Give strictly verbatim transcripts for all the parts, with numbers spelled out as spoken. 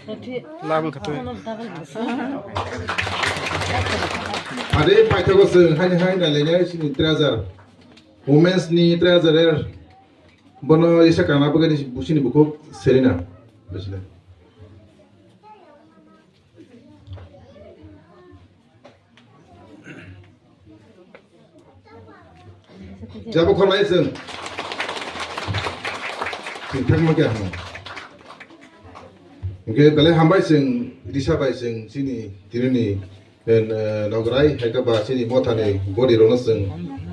Lam khatwi. Ade paithago chwng haini hai nailainai chini treasure. Women's ni treasure er. Bono isa kana bagani busini bukhuk Serena. Bisina. Jabo khorlai chwng. Chwng thangma khe hamo. Hwnkhe belai hambai chwng, risa bai chwng, chini tinini, eh, nograi, hai khe ba chini mothani body rokno chwng,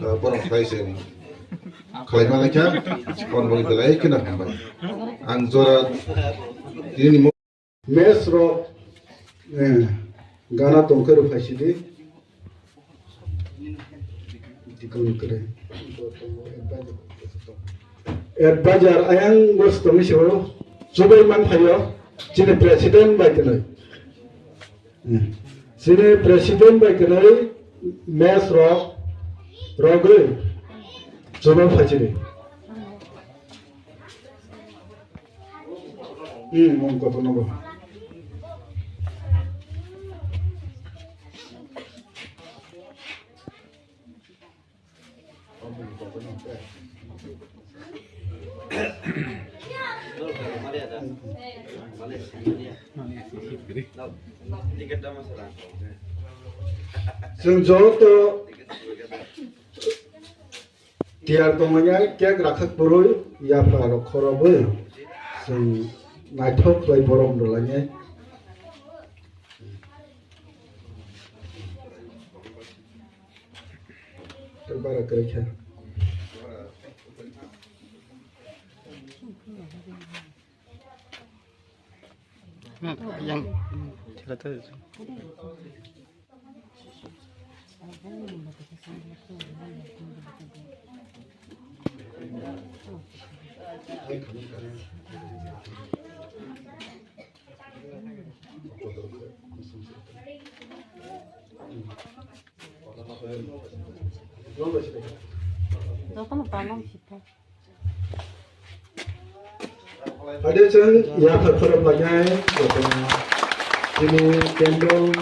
eh, borok khlai chwng khlai ma lai kha, aboni bagwi belai kheno hambai. Ang jora tinini mo- Mess rok, eh, gana tongkhe rw phaisidi. Dikon kwrwi. Advisor ayang bos tongwi sio, chubai man phaio, chini president bai kwnwi. Eh, chini president bai kwnwi mess rok rogwi chubai phaisidi. Hmm, mung kotor nogo. Chwng joto Tiyar tongmani cake rakhak kwrwi, yapharok khorobwi chwng naithok khlai borom rwlainai. Tei bara kwrwi kha. Yang, Jotono palang sita. Ade chwng yaphar khorok lainai, jotono chini candle,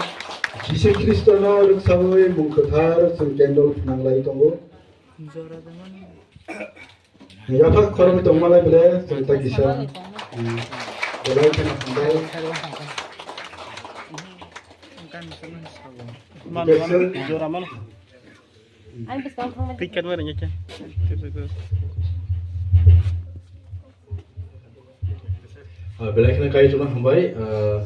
Jisu Khristono rwksawi mung kwthar chwng candle phwnang lai tongo. Yaphar khorok tongma lai bole chwng ta kisa. Hmm. Belai kheno hambai. Jora mano. Ang bwskang thangmani. Ticket wari nyakhe. Ah, belai kheno kai chuma hambai, ah,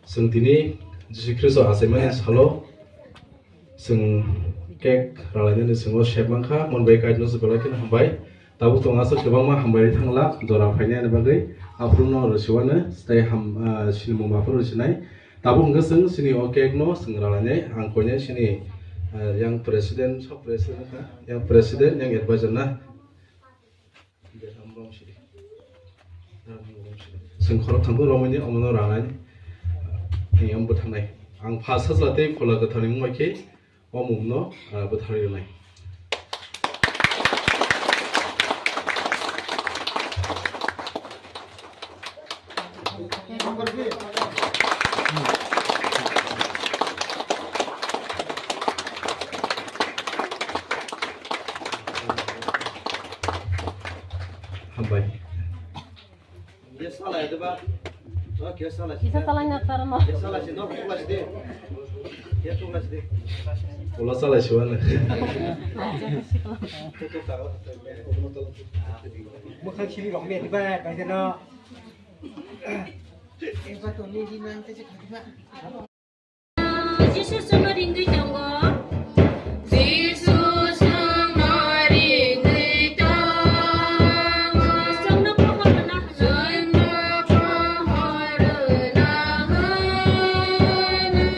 chwng tini Jisu Khristo achaimani salo chwng cake ralainani chwngno sep mankha, mon bai kai chuma belai kheno hambai. Tabuk tong aswk kwbangma hambai thangla jora phainani bagwi, aphuru no rwsiwano tei ham, ah, sinimung aphuru rwsinai. Tabuk hwnkhe chwng chini o cake no chwng ralainai, ang koinai chini, ah, yang president, sub president na, yang president, yang advisor na. Chwng khorok thangkhe romwi ni omono ranai, ah, yang bwthangnai. Ang pha sajla tei phola kwtharni mung bai khe o mungno, ah, bwtharwi rwnai. Hambai. Kisa talai na taro no. Ulo salai siwano. Bwkhak simi rok me diba, bai jano. Jisu chwngno ringwi tongo. Jisu chwngno ringwi tongo. Chwngno pohor rwna hwnwi. Chwngno pohor rwna hwnwi.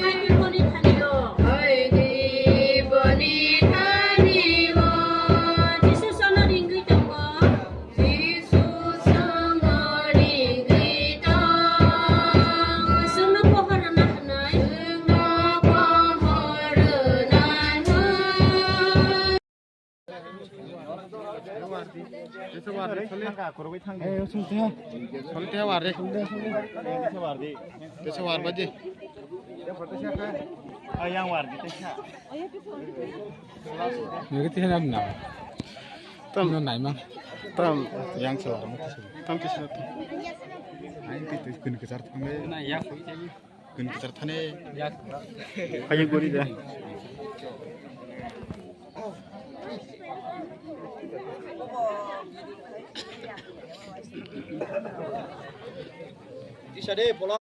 Hai Bible ni thani-o. Hai Bible ni thani-o. Jisu chwngno ringwi tongo. Jisu chwngno ringwi tong. Chwngno pohor rwna hwnwi. Chwngno pohor rwna Tesa war de, sole. Thangka, korogoi thangdi. Eh, usung teh. Sole tesa war de. Tesa war de. Tesa war baje. Ayang war de, tesa. Nugui tesa nam nam. Tam. No naimang. Tam. Yang sela. Tam tesa. Ai, tu, tu, kun kesar thangde. Na, ya, soi jai. Kun kitar thane. Hayung gori da. Tisa de, bola.